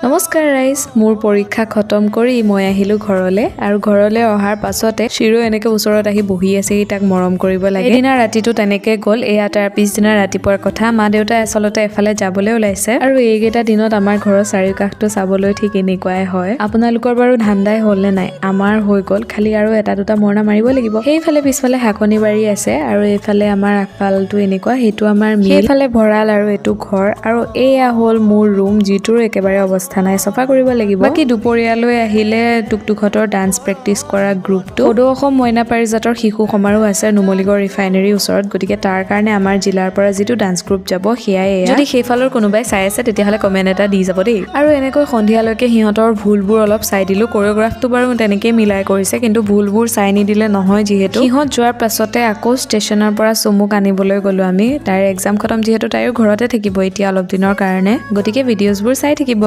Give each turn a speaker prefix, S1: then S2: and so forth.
S1: নমস্কাৰ ৰাইজ, মোৰ পৰীক্ষা খতম কৰি মই আহিলোঁ ঘৰলৈ আৰু ঘৰলৈ অহাৰ পাছতে চিৰো এনেকৈ ওচৰত আহি বহি আছেহি, তাক মৰম কৰিব লাগে। সেইদিনা ৰাতিটো তেনেকৈ গ'ল। এয়া তাৰ পিছদিনা ৰাতিপুৱাৰ কথা। মা দেউতাই আচলতে এফালে যাবলৈ ওলাইছে আৰু এইকেইটা দিনত আমাৰ ঘৰৰ চাৰিওকাষটো চাবলৈ ঠিক এনেকুৱাই হয়। আপোনালোকৰ বাৰু ধান্দাই হ'ল নে নাই? আমাৰ হৈ গ'ল, খালি আৰু এটা দুটা মৰণা মাৰিব লাগিব। সেইফালে পিছফালে শাকনি বাৰী আছে আৰু এইফালে আমাৰ আগফালটো এনেকুৱা, সেইটো আমাৰ মিল, সেইফালে ভঁৰাল আৰু এইটো ঘৰ আৰু এয়া হ'ল মোৰ ৰুম, যিটোৰ একেবাৰে অৱস্থা নাই, চফা কৰিব লাগিব। বাকী দুপৰীয়ালৈ আহিলে টুকটুকহঁতৰ ডান্স প্ৰেক্টিচ কৰা গ্ৰুপটো। সদৌ অসম মইনা পাৰিজাতৰ শিশু সমাৰোহ আছে নুমলীগড় ৰিফাইনেৰীৰ ওচৰত, গতিকে তাৰ কাৰণে আমাৰ জিলাৰ পৰা যিটো ডান্স গ্ৰুপ যাব সেয়াই এয়া। যদি সেইফালৰ কোনোবাই চাই আছে, তেতিয়াহ'লে কমেণ্ট এটা দি যাব দেই। আৰু এনেকৈ সন্ধিয়ালৈকে সিহঁতৰ ভুলবোৰ অলপ চাই দিলোঁ। কৰিঅ'গ্ৰাফটো বাৰু তেনেকেই মিলাই কৰিছে, কিন্তু ভুলবোৰ চাই নিদিলে নহয় যিহেতু। সিহঁত যোৱাৰ পাছতে আকৌ ষ্টেচনৰ পৰা চুমুক আনিবলৈ গ'লোঁ আমি। তাইৰ এক্সাম খতম যিহেতু, তাইও ঘৰতে থাকিব এতিয়া অলপ দিনৰ কাৰণে, গতিকে ভিডিঅ'জবোৰ চাই থাকিব।